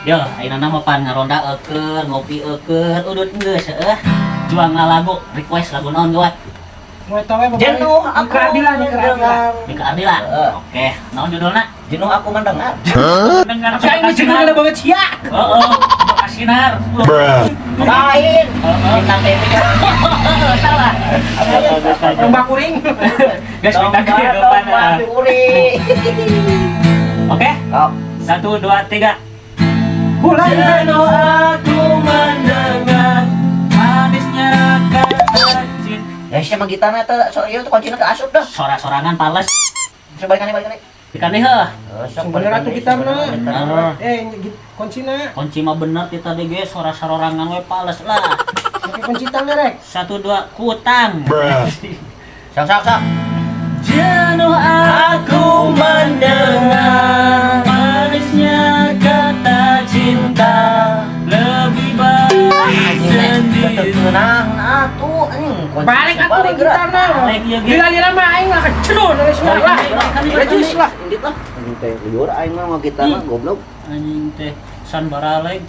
Yo, ayeuna mah pan ngaronda eukeun, ngopi eukeun, udut geus heuh. Juang lagu, request lagu naon gawat? Mau tahu ya. Jenuh aku Keadilan nih, keadilan. Mendengar. Di keadilan. Heeh. Oke, naon judulna? Jenuh aku mendengar. Dengar. Saya ini jenuh udah banget sia. Heeh, Kasinar. Lain. Heeh. Bintang TV. Salah. Domba kuring. Guys, bintang kehidupan. Domba kuring. Oke, Sok. satu, dua, tiga. Mulai. Jenuh aku mendengar manisnya kata cinta. Ya siapa gitarna eta, so ieu tuh kuncina teu asup dah. Sora-sorangan pales. Coba balikan balikan. Ikan deh heuh. Sok. Bener atuh gitarna. Bener. Eh, kuncina. Kunci mah bener kita tadi ge sora-sorangan we pales lah. Pakai kunci tangan rek. Satu, dua, kutang. Sok, sok, sok. Jenuh aku mendengar manisnya kata cinta, lebih baik sendiri. Tenang atuh anjing. Kunci Balik atuh balik geura. gitarna. Balik, iya, ge. Lila-lila mah aing lah jenuh dari suara lah. Lejus lah. Indit lah. Anjing teh lieur aing mah gitar mah, goblok. Anjing teh san baraleg.